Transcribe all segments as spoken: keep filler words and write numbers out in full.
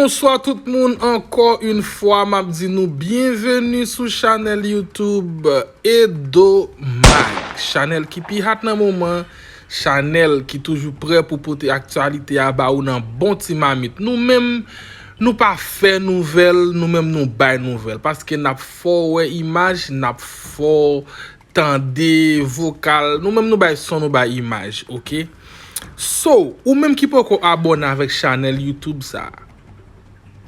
Bonswa tout moun, ankò yon fwa m ap di nou byenveni sou chanèl YouTube Edo Mag, chanèl ki pi hot nan moman, chanèl ki toujou prè pou pote aktyalite a ba ou nan bon ti mamit. Nou menm, nou pa fè nouvèl, nou menm nou bay nouvèl, paske n ap fè w wè imaj, n ap fè w tande vokal, nou menm nou bay son, nou bay imaj, oke? So, ou menm ki poko abòne avèk chanèl YouTube sa,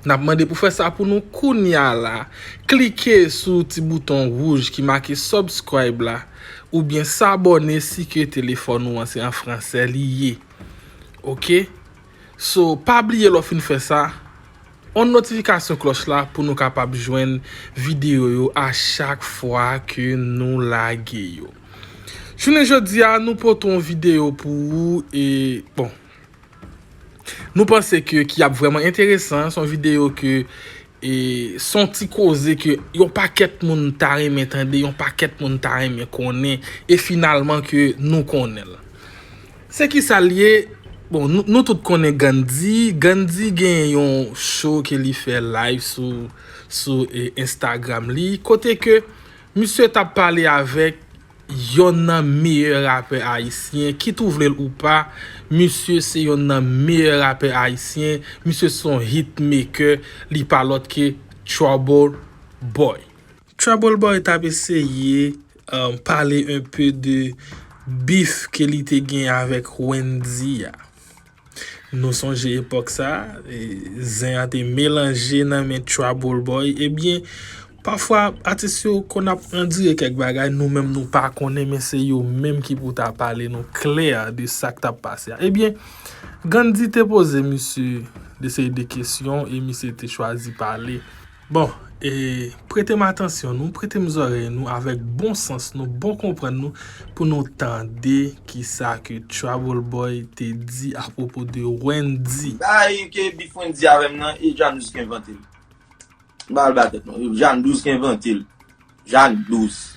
n ap mande pou fè sa pou nou kounya la. Klike sou ti bouton wouj ki make subscribe la, oubyen s'abonner si ke telefòn ou an se an fransè li ye. Oke? So, pa bliye lè w fin fè sa, on notifikasyon klòch la pou nou kapab jwenn videyo yo a chak fwa ke nou lage yo. Jounen jodi a, nou pote yon videyo pou ou e, bon, nou panse ke ki ap vrèman enteresan, se yon videyo ke e se yon ti koze ke yon pakèt moun ta renmen tande, yon pakèt moun ta renmen konnen, e finalman ke nou konnen l. Se kisa l ye? Bon, nou, nou tout konnen Gandhi. Gandhi gen yon show ke li fè live sou, sou e, Instagram li, kote ke misye t ap pale avèk yonn nan meyè rapè ayisyen, kit ou vle l ou pa, misye se yonn nan meyè rapè ayisyen, misye se yon hitmaker, li pa lòt ke Trouble Boy. Trouble Boy t ap eseye, um, pale un peu de beef ke li te gen avèk Wendyy a. Nou sonje epòk sa, e, zen an te melanje nan men Trouble Boy. Ebyen, pafwa, atis yo konn ap andire kèk bagay, nou menm nou pa konnen, men se yo menm ki pou ta pale nou klè de sa k t ap pase a. Ebyen, Gandhi te poze misye de seri de kesyon e misye te chwazi pale. Bon, e, prete m atansyon nou, prete m zòrèy nou avèk bon sans nou, bon konprann nou, pou nou tande kisa ke Trouble Boy te di apwopo de Wendyy. Bagay ke beef Wendyy avè m nan, e Jeanne Douze ki envante l. M pa al ba tèt non. Jeanne Douze ki envante l. Jeanne Douze.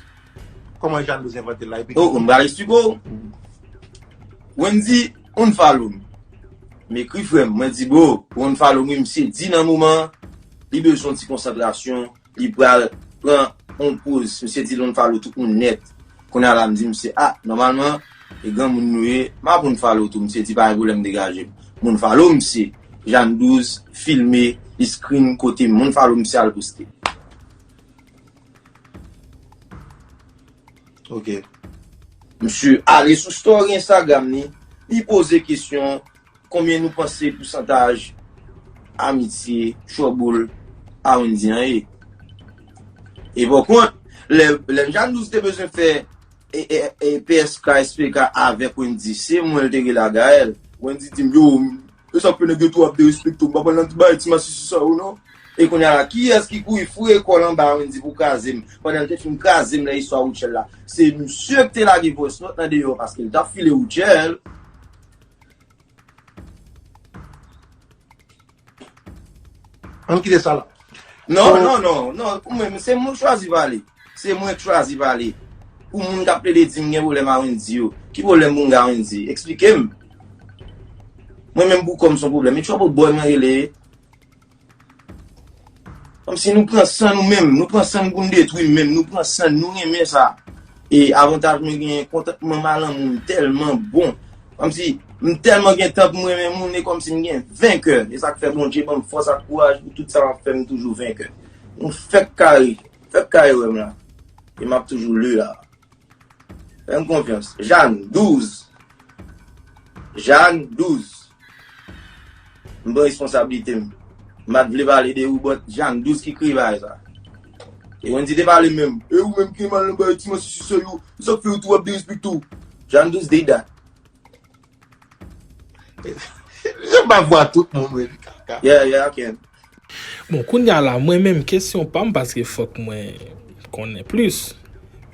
Kòman Jeanne Douze envante l la? Epi oh, m pral eksplike w. Wendyy unfollow m. M ekri frè m, mwen di, bro, ou unfollow m wi, misye di nan moman an, li bezwen yon ti konsantrasyon, li pral pran yon poz. Misye di l unfollow tout moun nèt. Kounye a la, m di misye, a, nòmalman, e granmoun nou ye, m ap unfollow tou. Misye di, pa gen pwoblèm, degaje m. M unfollow misye. Jeanne Douze filme, li screen kote m unfollow misye al poste. Ok. Misye ale sou story Instagram li, li poze kesyon, konbyen nou panse pousantaj amitye Trouble a Wendyy an ye? E pa kont, lè, lè Jeanne Douze te bezwen fè e, e, e, P S K, S P K avèk Wendyy, se mwen l te rele a Gaël. Wendyy di m, yo, e sa k fè nèg yo tou ap derespekte w, m pa pral nan ti bagay ti masisi sa yo non. E kounye a la, kiyès ki kouri foure kò l anba Wendyy pou kraze m? Pandan l te fin kraze m nan istwa Rutshelle la, se misye ki te lage voice note nan deyò paske l t ap file Rutshelle. Ann kite sa la. Non, non, non, non. Ou menm, se mwen k chwazi pale. Se mwen k chwazi pale. Pou moun k ap plede di m gen pwoblèm a Wendyy yo. Ki pwoblèm pou m gen a Wendyy? Eksplike m. Mwen menm pou kò m se yon pwoblèm. E Trouble Boy mwen rele. Kòmsi nou pran san nou menm, nou pran san n pou n detwi menm, nou pran san n, nou renmen sa. E avantaj mwen genyen, kontantman m a lanmou m tèlman bon. Kòmsi m tèlman gen tan pou m renmen moun, e kòmsi m gen venkè. E sa k fè Bondye ban m fòs ak kouraj pou tout sa m ap fè, m toujou venkè. Nou fèk kare, fèk kare wè m la. E m ap toujou le la. Fè m konfyans. Jeanne Douze. Jeanne Douze. M pran responsablite m. M pa t vle pale de ou, but Jeanne Douze ki kreye bagay sa. E Wendyy te pale menm. E ou menm ki mal nan bagay ti masisi sa yo. E sa k fè yo tou ap derespekte w. Jeanne Douze did that. Jan m pa vwa tout moun, wi, kaka. Yeah, yeah, I can. Bon, kounye a la, mwen menm kesyon pa m, paske fòk mwen konnen plis.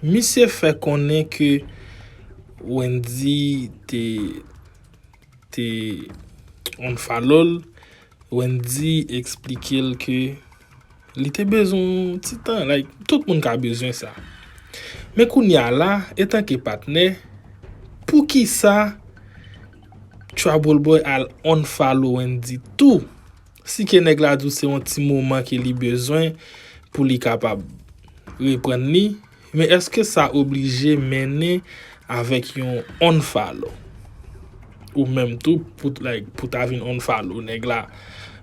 Misye fè konnen ke Wendyy te, te unfollow l. Wendyy eksplike l ke li te bezwen yon ti tan, like, tout moun ka bezwen sa. Men kounye a la, etanke patnè, poukisa Trouble Boy al unfollow Wendyy tou? Si ke nèg la di w se yon ti moman ke li bezwen pou li kapab reprann li, men èske sa oblije mennen avèk yon unfollow? Ou menm tou pou, like, pou ta vin unfollow nèg la,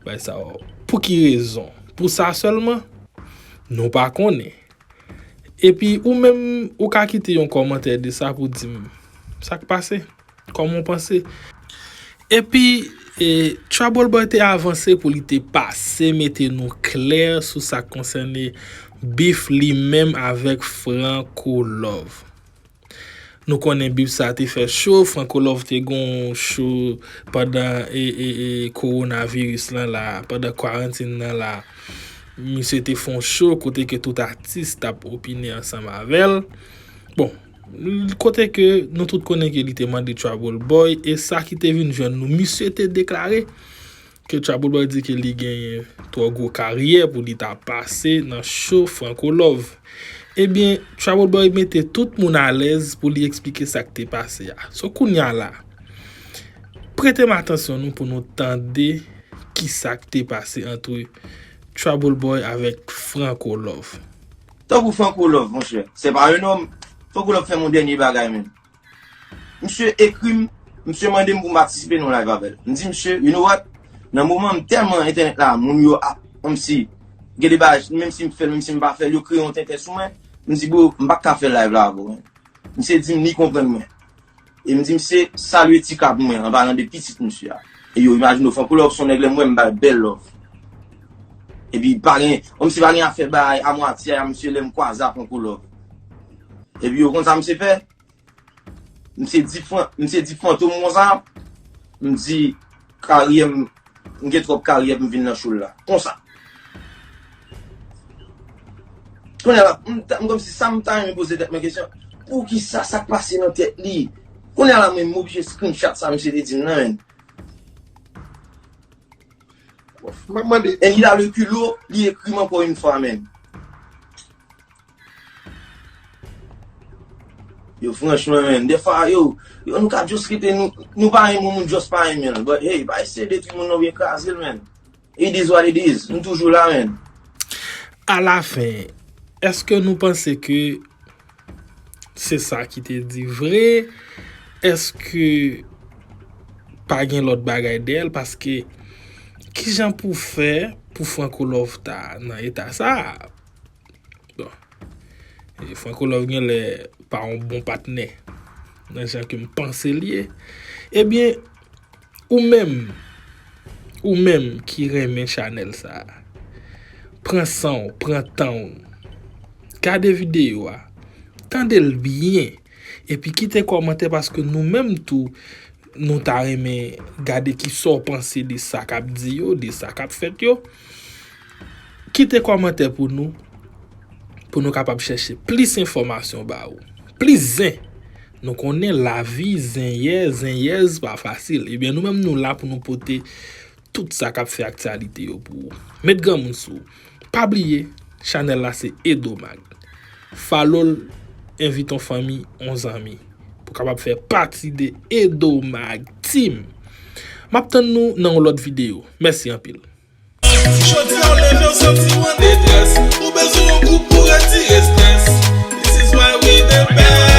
bay sa, pou ki rezon? Pou sa sèlman? Nou pa konnen. Epi ou menm, ou ka kite yon kòmantè de sa pou di m sa k pase, kòman w panse. Epi, e, Trouble Boy te avanse pou li te pase mete nou klè sou sa k konsène bif li menm avèk Franco Love. Nou konnen bif sa te fè cho, Franco Love te gen yon cho pandan e, e, e, kowonaviris lan la, pandan kwarantin nan la. Misye te fè yon cho kote ke tout atis t ap opine ansanm avè l. Bon, kote ke nou tout konnen ke li te mande Trouble Boy, e sa ki te vin jwenn nou, misye te deklare ke Trouble Boy di ke li genyen twò gwo karyè pou li ta pase nan cho Franco Love. Ebyen, Trouble Boy mete tout moun alèz pou li eksplike sa k te pase a. So, kounye a la, prete m atansyon nou pou nou tande kisa k te pase antre Trouble Boy avèk Franco Love. Tankou Franco Love, monchè, se pa yon nonm. Franco Love fè m yon dènye bagay, menm. Misye ekri m, misye mande m pou m patisipe nan yon live avè l. M di misye, you know what? Nan moman m tèlman entènèt la, moun yo ap, kòmsi, gen de bagay, menm si m fè l, menm si m pa fè l, yo kreye yon tenten sou mwen. M di, bro, m pa ka fè live la avè w, men. Misye di m li konprann mwen. E m di misye, salye Tika pou mwen, an palan de pitit misye a. E yo, imajine w, Franco Love se yon nèg lè m wè m ba l bèl love. Epi pa gen, kòmsi pa gen afè bay a mwatye a, misye lè m kwaze a Franco Love. Epi yo konn sa misye fè? Misye di Fran-, misye di Fantom konsa, m di karyè m, m gen twòp karyè pou m vin nan show l la. Konsa. Kounye a la, m ta, m kòmsi sa m ta renmen poze tèt mwen kesyon, poukisa sa k pase nan tèt li? Kounye a la, mwen, m oblije screenshot sa misye te di m nan, menn. M ap mande. E il a le culot, li ekri m ankò yon fwa, menn. Yo, franchman, menn, defwa, yo, yo, nou ka just kite, nou, nou pa renmen moun, just pa renmen l. But, hey, pa eseye detwi moun nan oubyen kraze l, menn. It is what it is. Nou toujou la, menn. Alafen, èske nou panse ke se sa ki te di vre? Èske pa gen lòt bagay dèyè l? Paske, kijan pou fè pou Franco Love ta nan eta sa a? Bon. E Franco Love genlè pa yon bon patnè nan jan ke m panse l ye. Ebyen, ou menm, ou menm ki renmen chanèl sa a, pran san w, pran tan w, gade videyo a, tande l byen, epi kite kòmantè paske nou menm tou, nou ta renmen gade kisa w panse de sa k ap di yo, de sa k ap fèt yo. Kite kòmantè pou nou, pou nou kapab chèche plis enfòmasyon ba ou. Plis zen. Nou konnen lavi zenyè, zenyèz pa fasil. Ebyen, nou menm nou la pou nou pote tout sa k ap fè aktyalite yo pou ou. Met granmoun sou ou. Pa bliye, chanèl la se Edomag. Follow l, envite yon fanmi, yon zanmi, pou kapab fè pati de Edomag Team. M ap tann nou nan yon lòt videyo. Mèsi anpil. Jodi a w leve w santi w an detrès, ou bezwen yon gwoup pou retire strès. This is why we the best.